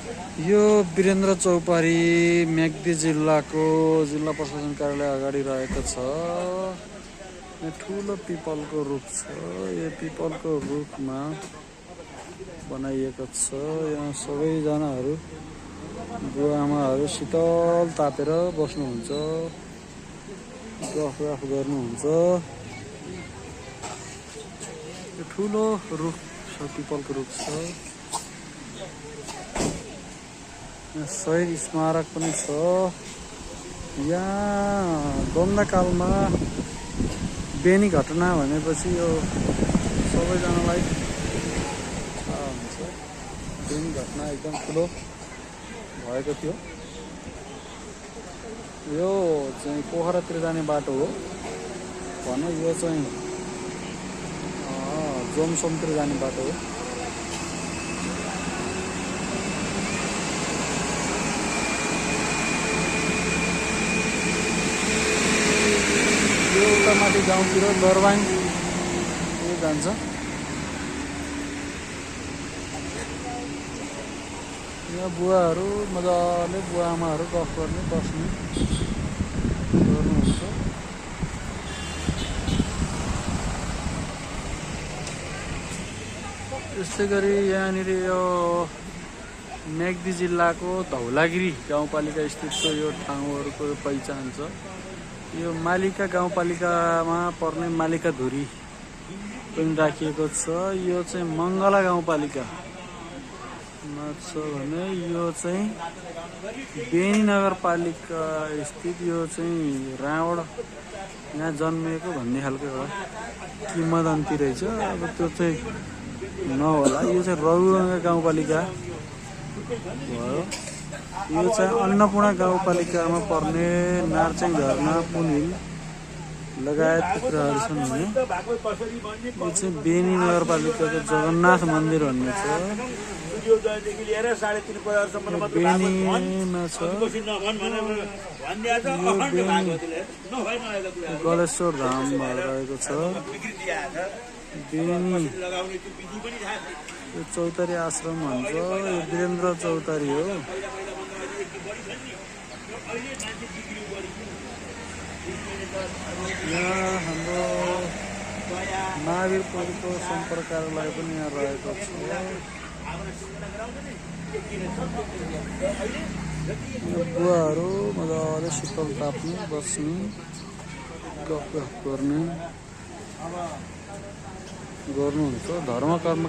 यो वीरेन्द्र चौपारी म्याग्दी जिल्लाको जिल्ला प्रशासन कार्यालय अगाडि रहेको छ। यहाँ ठुलो पिपलको रुख छ। यो पिपलको रुखमा बनाइएको छ। यहाँ सबैजनाहरू बुवाआमाहरू शीतल तापेर बस्नुहुन्छ, गफ गर्नुहुन्छ। यो ठुलो रुख छ, पिपलको रुख छ। यहाँ शहीद स्मारक पनि छ। यहाँ द्वन्द्वकालमा बेनी घटना भनेपछि यो सबैजनालाई थाहा हुन्छ। बेनी घटना एकदम ठुलो भएको थियो। यो चाहिँ पोखरातिर जाने बाटो हो भने यो चाहिँ जोमसोमतिर जाने बाटो हो। यो उतामाथि गाउँतिर दरबाङ जान्छ। यहाँ बुवाहरू मजाले बुवाआमाहरू गफ गर्ने बस्ने गर्नुहुन्छ। यसै गरी यहाँनिर यो म्याग्दी जिल्लाको धौलागिरी गाउँपालिका स्थितको यो ठाउँहरूको पहिचान छ। यो मालिका गाउँपालिकामा पर्ने मालिका धुरी पनि राखिएको छ। यो चाहिँ मङ्गला गाउँपालिकामा छ भने यो चाहिँ बेनी नगरपालिका स्थित यो चाहिँ रावण यहाँ जन्मिएको भन्ने खालको एउटा किंवदन्ती रहेछ। अब त्यो चाहिँ नहोला। यो चाहिँ रघुगङ्गा गाउँपालिका भयो। यो चाहिँ अन्नपूर्ण गाउँपालिकामा पर्ने नार्चेङ झरना पुनहिल लगायत कुराहरू छन् भने यो चाहिँ बेनी नगरपालिकाको जगन्नाथ मन्दिर भन्ने छ। बेनीमा छ गलेश्वर धाम रहेको छ। बेनी यो चौतारी आश्रम भन्छ। यो वीरेन्द्र चौतारी हो। यहाँ हाम्रो महावीरपुरको सम्पर्क कार्यालय पनि यहाँ रहेको छ। यो बुवाहरू मजाले शीतल ताप्ने बस्ने गफ गर्ने गर्नुहुन्छ। धर्म कर्म